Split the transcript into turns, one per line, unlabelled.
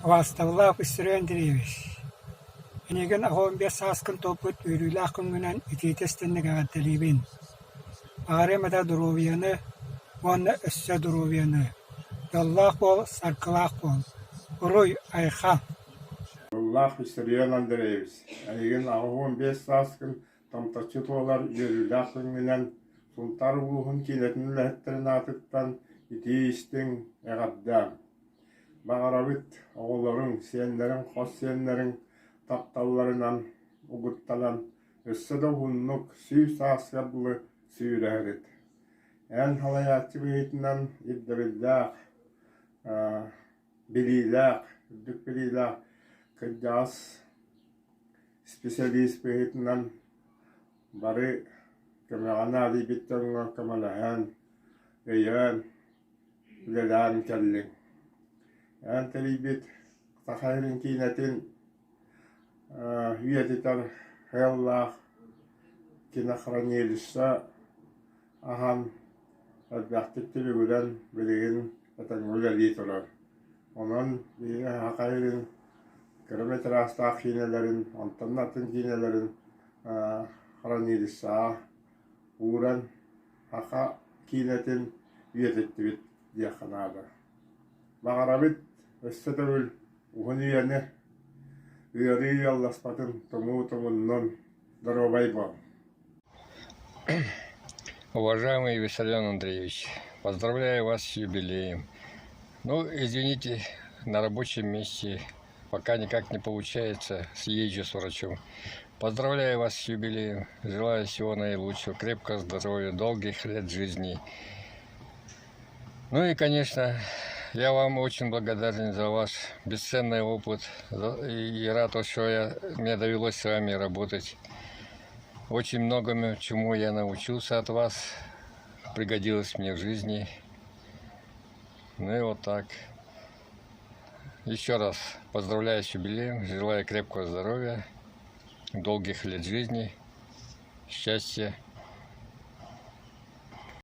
Убаастабыллаах Виссарион Андреевич, эйигин 85 сааскын туолбут үөрүүлээх күҥҥүнэн итиитэ-истиҥник эҕэрдэлиибин! Баҕарыам этэ доруобуйаны уонна өссө доруобуйаны, дьоллоох буол, саргылаах буол! Уруй, айхал!
Дьоллоох Виссарион Андреевич, эйигин 85 сааскын томточчу туолар үөрүүлээх күҥҥүнэн Сунтаар улууһун киинэтин үлэһиттэрин аатыттан итии-истиҥ эҕэрдэ! Баҕарабыт оҕолоруҥ, сиэннэриҥ, хос сиэннэриҥ тапталларынан угуттанан өссө да уһуннук 100 сааска дылы сүүрэһэрит. Эн салайааччы быһыытынан ирдэбиллээх, билиилээх, үрдүк билиилээх кырдьаҕас исписэлиис быһыытынан бары көмөҕө наадыйбыт дьоҥҥо көмөлөһөн, өйөөн, үлэлээн кэллиҥ. Эн тэрийбит Саха сирин киинэтин үйэтитэр сыаллаах кинохранилище аһан элбэхтик түбүгүрэн билигин этэҥҥэ үлэлии турар. Онон биһиги Саха сирин кыра метражтаах киинэлэрин, онтон да атын киинэлэрин хранилищеҕа ууран саха киинэтин үйэтиттибит диэххэ наада. Баҕарабыт өссө төгүл уһун үйэни, ыарыы ыалласпатын тумуу тумуннун, доруобай буол.
Уважаемый Виссарион Андреевич, поздравляю вас с юбилеем. Ну, извините, на рабочем месте пока никак не получается, съезжу с врачом. Поздравляю вас с юбилеем, желаю всего наилучшего, крепкого здоровья, долгих лет жизни. Ну и, конечно, я вам очень благодарен за ваш бесценный опыт и рад, что я, мне довелось с вами работать. Очень многому, чему я научился от вас, пригодилось мне в жизни. Ну и вот так. Еще раз поздравляю с юбилеем, желаю крепкого здоровья, долгих лет жизни, счастья.